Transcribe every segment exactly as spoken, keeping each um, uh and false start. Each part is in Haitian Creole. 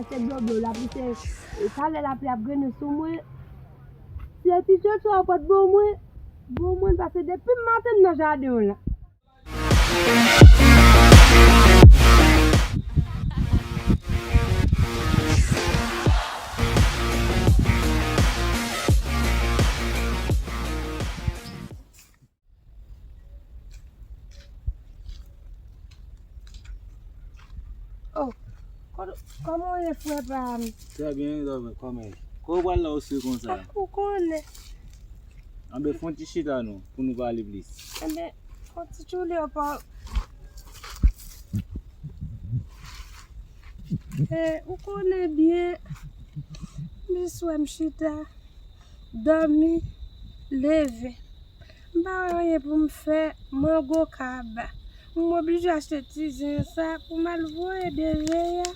Se blo blo, lapli se, e, talè lapli ap grennen sou mwen. Se ti tchotcho a w pot ban mwen, ban mwen, paske depi maten m nan jaden w la. Oh, kò-, kòman w ye, frè pa m? Trè byen, Dòmèt, kòman w ye? Kòman w pral la osye konsa? Ah, ou konnen. Anben, fè yon ti chita non, pou nou pale plis. Anben, fè yon ti tchoule pa. Eh, ou konnen byen, m jis wè m chita, dòmi, leve. M pa wè anyen pou m fè, mango kaba. M oblije achte ti zen sa pou m al voye deve a.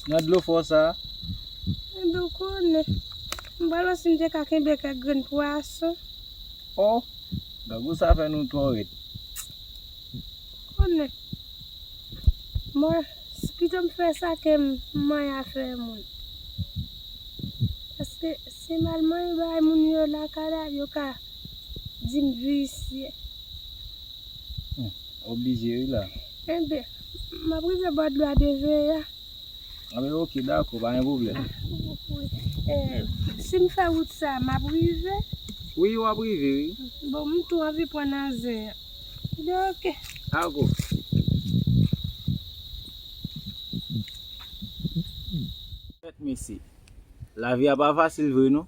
Nan dlo fò sa? Enben, ou konnen. M pral wè si m te ka kenbe kèk grenn pwason. Oh, grangou sa fè nou twò rèd. Konnen. Mwen, pito m fè sa ke m manyen afè moun. Paske si m al manyen bagay moun yo lakay la, yo ka di m visye. Hmm, oblije wi la. Enben, m ap rive bò dlo a deve a. Anben, oke, dakò, pa gen pwoblèm. Eh, si m fè wout sa, m ap rive? Wi, w ap rive, wi. Bon, m tou anvi pran nan zen an. Enben, oke. Dakò. Mèt mesye, lavi a pa fasil vre non.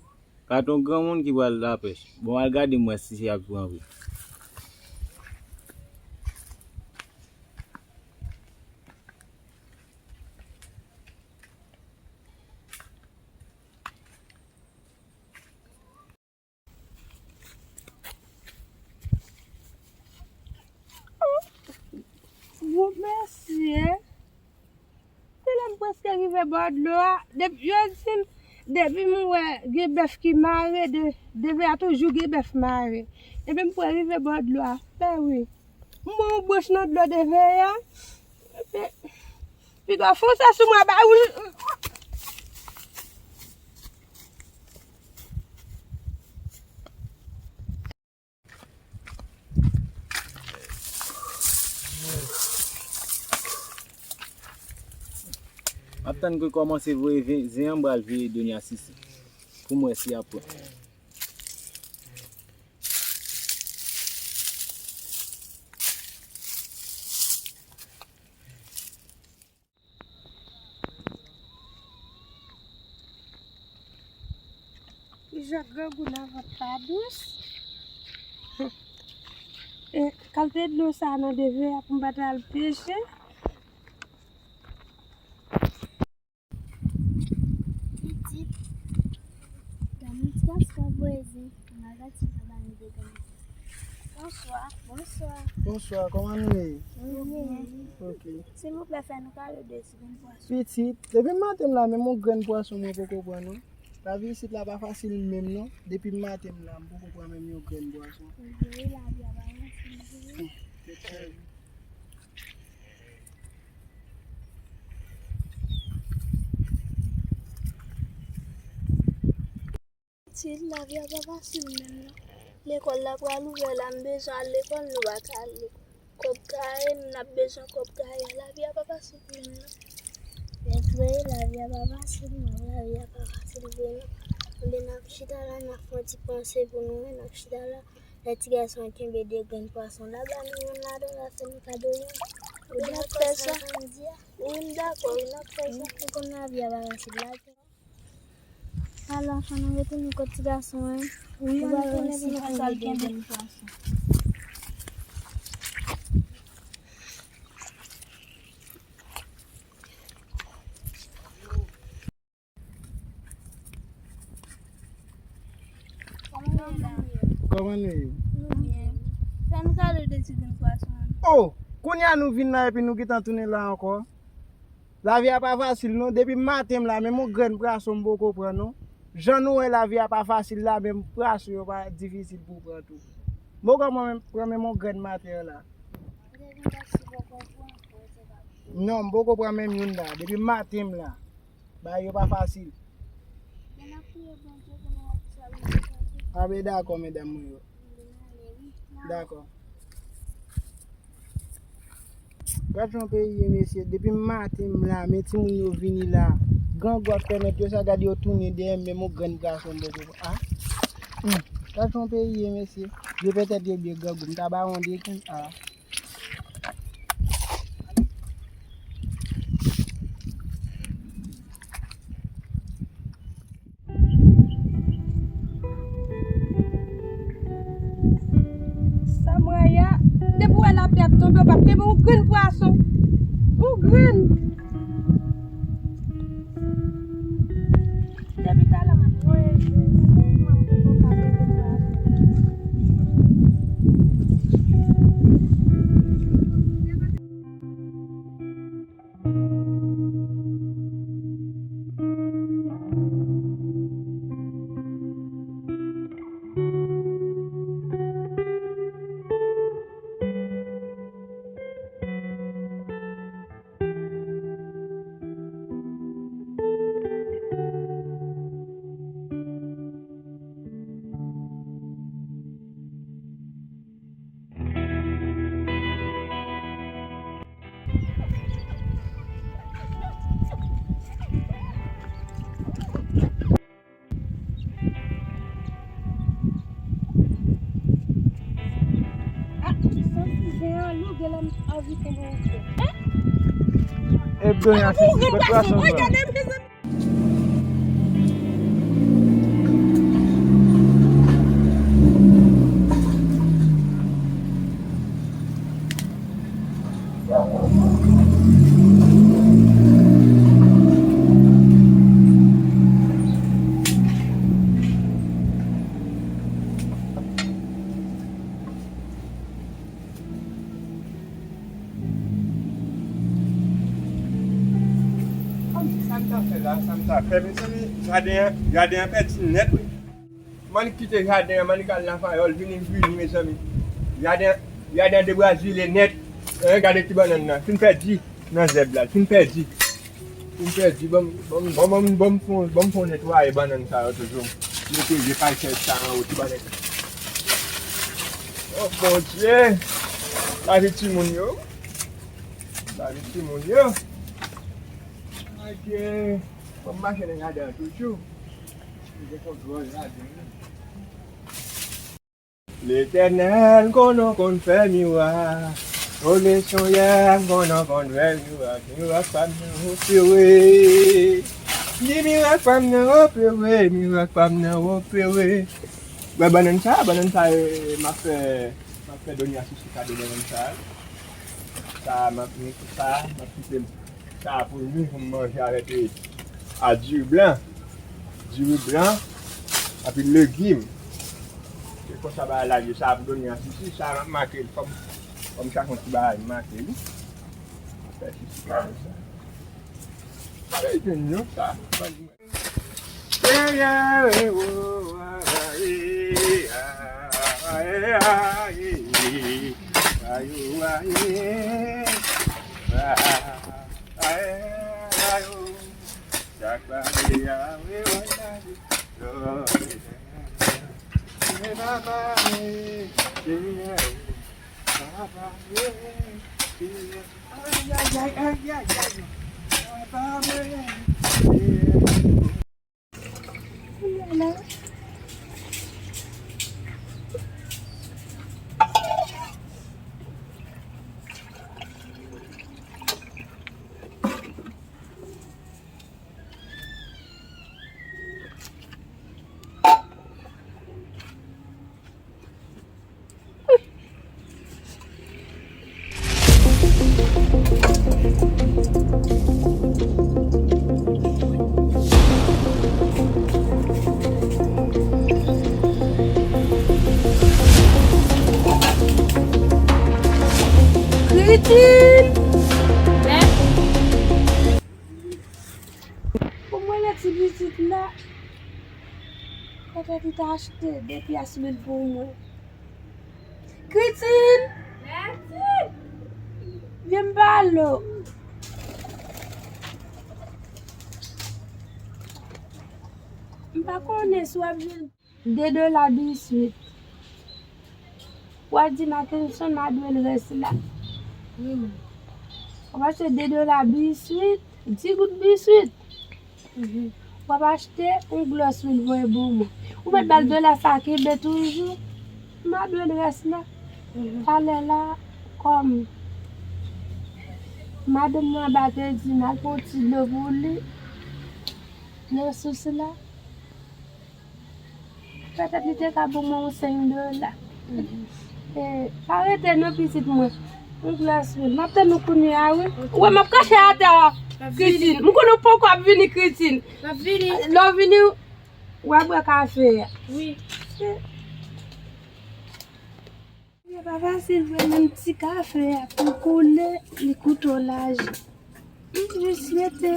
Gade yon granmoun ki pral lapèch. Bon, al gade m wè si se ap pran vre. Gwo mesye. Se lè m prèske rive bò dlo a, depi, yo di m, depi m wè gen bèf ki mare, de, deve a toujou gen bèf mare. Epi m prè rive bò dlo a, fè wi. M pran yon branch nan dlo deve a. Epi, piga fon sa sou mwen, bay ou. M ap tann ke kòmanse voye ve-, zen an, m pral veye Donya Sisi pou m wè si y ap pran. Jan grangou nan vant pa dous. E, kalite dlo sa nan deve a pou m pa t al peche. Pitit, gade yon ti gason voye zen. Maga ti pa ba nou de grenn. Bonswa. Bonswa. Bonswa, kòman nou ye? Nou byen. Ok. Silvouplè, fè nou kado de ti grenn pwason. Pitit, depi maten m la, menm yon grenn pwason mwen poko pran non. Lavi isit la pa fasil menm non. Depi maten m la, m poko pran menm yon grenn pwason. Wi, lavi a pa fasil vre. Pitit, lavi a pa fasil menm non. Lekòl la pral ouvè la, m bezwen al lekòl, nou pa ka al lekòl. Kòb kaye, n ap bezwen kòb kaye. Lavi a pa fasil menm non. Se vre, lavi a pa fasil non, lavi a pa fasil vre non. Anben, n ap chita la, n ap fè yon ti panse pou nou, wi, n ap chita la. Lè ti gason an kenbe de grenn pwason la, ba nou youn ladan, l ap fè nou kado youn. Ou dakò sa? Wi, m dakò, wi, n ap fè sa. Ou konn lavi a pa fasil la. Al anfan nou retounen kot ti gason an. Wi, ann retounen pou nou konn sa l kenbe. Kòman nou ye? Kòman nou ye? Nou byen. Fè n kado de ti grenn pwason an. Oh! Kounye a nou vin la epi nou gentan tounen la ankò. Lavi a pa fasil non. Depi maten m la, menm yon grenn pwason m poko pran non. Jan nou wè lavi a pa fasil la, menm pwason yo pa difisil pou pran tou. M poko pran menm, pran menm yon grenn maten an la. Non, m poko pran menm youn la. Depi maten m la. Bagay yo pa fasil. Men n ap priye Bondye pou nou wè sa Bondye ka fè. A, ben dakò, medam mwen yo. Dakò. Gad jan peyi ye, mesye. Depi maten m la, men timoun yo vini la. Grangou ap tèmèt yo, sa gade yo tounen dèyè m, menm yon grenn pwason m poko. A. Hmm. Gad jan peyi ye, mesye. Yo petèt yo byen grangou. M ta ba yon de kou. A. Samaya, depi w wè lapli ap tonbe, w p ap kenbe yon grenn pwason. Yon grenn. Depi talè m ap voye je sou mwen, m poko ka kenbe pwason. Ah, santi zen an lou, genlè m anvi kenbe yon pye. Ebdonya, se ti pwasonn. Sa m ta fè la, sa m ta fè, mezanmi, jaden an, jaden an pèdi nèt, wi. Mannik kite jaden an, Mannik al nan payòl, vini, vini, mezanmi. Jaden, jaden an debrazile nèt. Hein, gade ti bannann nan, fin pèdi nan zèb la, fin pèdi. Fin pèdi, ban m, ban m, ban m, ban m, ban m fon, ban m fon netwaye bannann sa yo toujou. Mete je pastèk sa anwo, ti bannann. Oh, Bondye! Lavi timoun yo. Lavi timoun yo. Bondye! Ban m mache nan jaden an toujou. Li gen kontwòl jaden an. Letènèl, m konnen w konn fè mirak. O Senyè, m konnen w konn fè mirak. Mirak pa m nan opere. Di mirak pa m nan opere. Mirak pa m nan opere. Wè bannann sa, bannann sa, eh, m ap fè, m ap fè Donya Sisi kado bannann sa. Sa, m ap, sa, m ap kite l. Sa pou nou, pou m manje avèk, eh, a diri blan. Diri blan, anpil legim. Se konsa bagay la ye, sa pou Donya Sisi, sa m ap make l. Fò m, fò m chache yon ti bagay, m make li. Fè sisi konsa. Sa yo jwenn yo, sa. Kritin! Pou mwen, lè ti pitit la, petèt ou ta achte de pyès lwil pou mwen. Kritin! Mèsi! Vin pale w. Pa konnen si w ap jwenn de dola biswit. W a di Mackenson m a dwe l rès la. Wi, men. W ap achte de dola biswit, di goud biswit. W ap achte yon glòs lwil voye pou mwen. Ou mèt ba l dola sa kenbe toujou. M a dwe l rès la. Talè la, kòm madanm mwen anba te di m al pran ti dlo pou li nan sous la. Petèt li te ka ban mwen yon senk dola. E, pa rete non, pitit mwen. Yon glòs lwil. M ap tann ou kounye a, wi. Ou wè m ap kache atè a, Kritin. M konnen w poko ap vini, Kritin. M ap vini. Lè w vini, w a bwè kafe a. Wi. Li pa fasil vre, menm ti kafe a pou koule, li koute w lajan. M jis rete.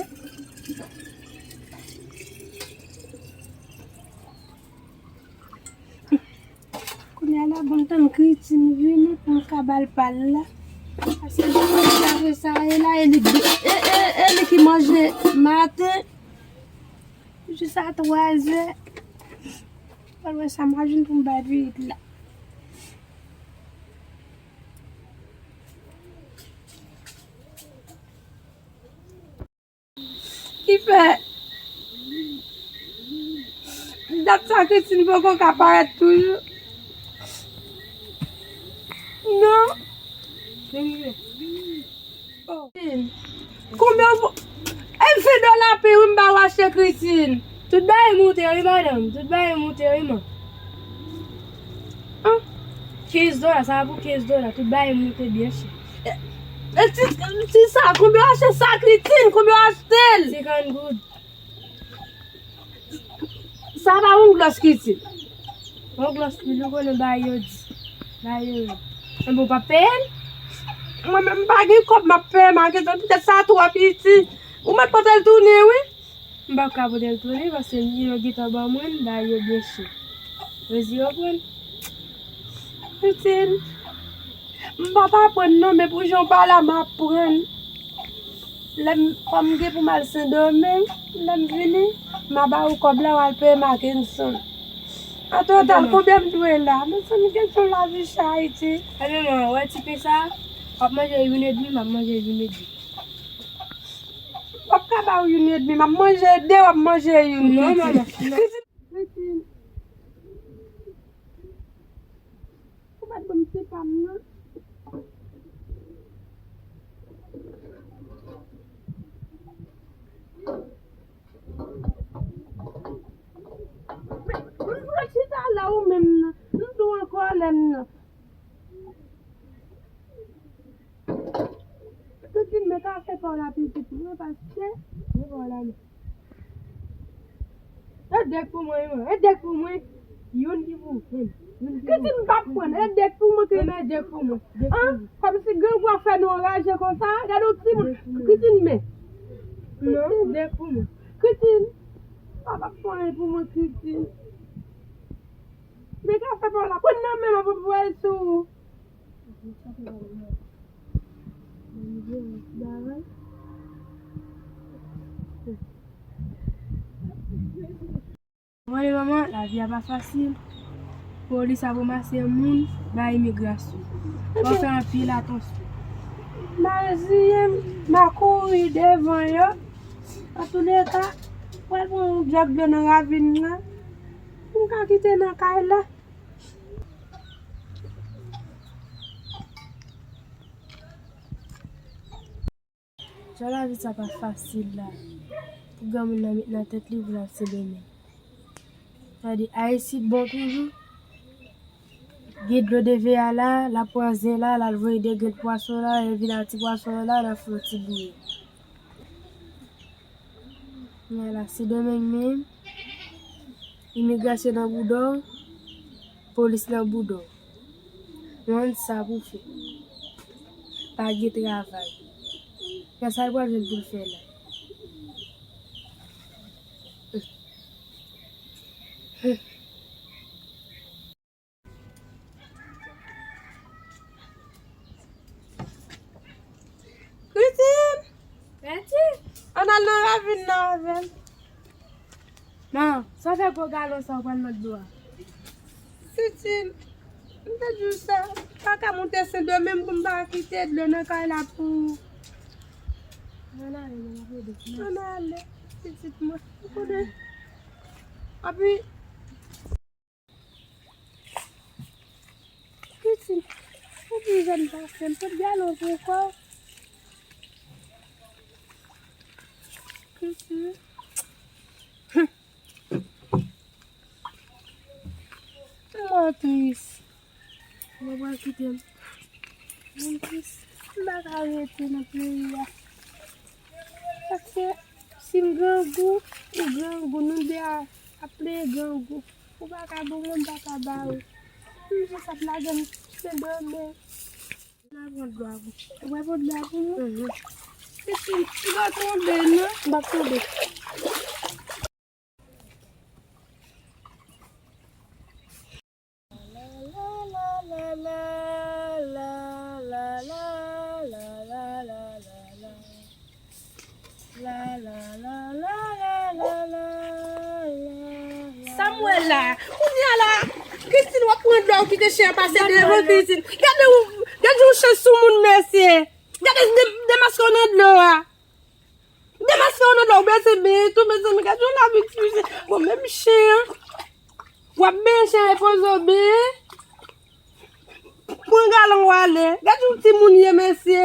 Kounye a la, bon, m tann Kritin vini pou m ka ba l pa l la. Paske li konn sa, sa e la, e li, e, e, e li ki manje maten. Jis a twazè. Pral wè sa m a jwenn pou m bay pitit la. Ki fè dat sa Kritin poko ka parèt toujou. Non. Oh. Konbyen w... E vin dola pi wi m ba w achte Kritin. Tout bagay moute wi madanm, tout bagay moute wi man. An? Kenz dola, sa a pou kenz dola, tout bagay moute byen chè. E, e ti, ti sa, konbyen w achte sa Kritin? Konbyen w achte l? Senkant goud. Sa pa yon glòs Kritin. Yon glòs lwil, ou konnen bagay yo di. Bagay yo yo. Enben w p ap peye l? Mwen menm m pa gen kòb m ap peye Mackenson, poutèt sa twò piti. Ou mèt pote l tounen wi. M p ap ka pote l tounen paske yo gentan ban mwen l, bagay yo byen chè. Rezi yo pran. Kritin. M p ap aprann non, men pou jan w pale a m aprann. Lè m, kòm m gen pou m al Sendomeng, lè m vini, m a ba ou kòb la, w al peye Mackenson. An total, konbyen m dwe la? Mezanmi, kesyon lavi chè Ayiti. Ebyen, man, wè ti pen sa a, w ap manje youn edmi, m ap manje youn edmi. M p ap ka ba w youn edmi, m ap manje de, w ap manje youn. Non, manman, non. Kritin. Ou pa t ban m ti pa m nan. M vle chita la ou menm nan. M tou an kòlè m nan. Kritin, men kafe pa w la pitit mwen paske. Men pa w la non. E de k pou mwen wi man, e de k pou mwen. Youn ki pou mwen. Youn ki pou mwen. Kritin, m p ap pran, e de k pou mwen ke... Men de k pou mwen. An, kòmsi grangou ap fè nou anraje konsa, gade yon timoun. Kritin, men. Non, de k pou mwen. Kritin, papa p ap pran pou mwen, Kritin. Men kafe pa w la, pran nan men m, m ap voye l sou ou. Mwen, manman, lavi a pa fasil. Polis ap ranmase moun, bay imigrasyon. Fò fè anpil atansyon. M a reziye m, m a kouri devan yo. Antouleka, pral pran yon djòk dlo nan ravin nan. Pou m ka kite nan kay la. Jan lavi sa pa fasil la. Pou granmoun nan met nan tèt li pou l al Sendomeng. Tande, Ayiti bon toujou. Gen dlo de ve a la, l ap pran zen la, l al voye de grenn pwason la, lè l vin ak ti pwason an la, l ap fè yon ti bouyi. Kounye a la, Sendomeng menm, imigrasyon nan bouda w, polis nan bouda w. Jwenn sa pou fè. Pa gen travay. Kè sa l pral jwenn pou l fè la. Kritin! Kritin! Ann al nan ravin nan avè m. Man, Sa fè gwo galon sa w pral nan dlo a. Titi, m te di w sa, m pa ka monte Sendomeng pou m pa kite dlo nan kay la pou ou. Ann ale, mwen ap ede. Ann ale, pitit mwen. Ou konnen. Anpi, pitit, ou pi jèn pase m, tout galon pou kò. Pitit. Mwen tris. Mwen pral kite m. Mwen tris. M pa ka rete nan peyi a. Paske si m grangou, ou grangou, nou de a ap plede grangou. Ou pa ka ban mwen, m pa ka ba ou. M jis ap lage m Sendomeng. N a pran dlo a pou. Ou pa pran dlo a pou mwen? Mhm. Pitit, ou pa tonbe, non? M p ap tonbe. Sa m wè la, kounye a la, Christine, w ap pran dlo a, ou kite chen an pase devan Christine. Gade ou, gade yon chen sou moun, mesye. Gade de-, demaske w nan dlo a. Demaske w nan dlo a, ou bese ben tou, mezanmi, gade yon lavi ti mesye. Bon, menm chen an. W ap ben chen an, e poze w ben. Pran galon w ale. Gade yon timoun ye, mesye.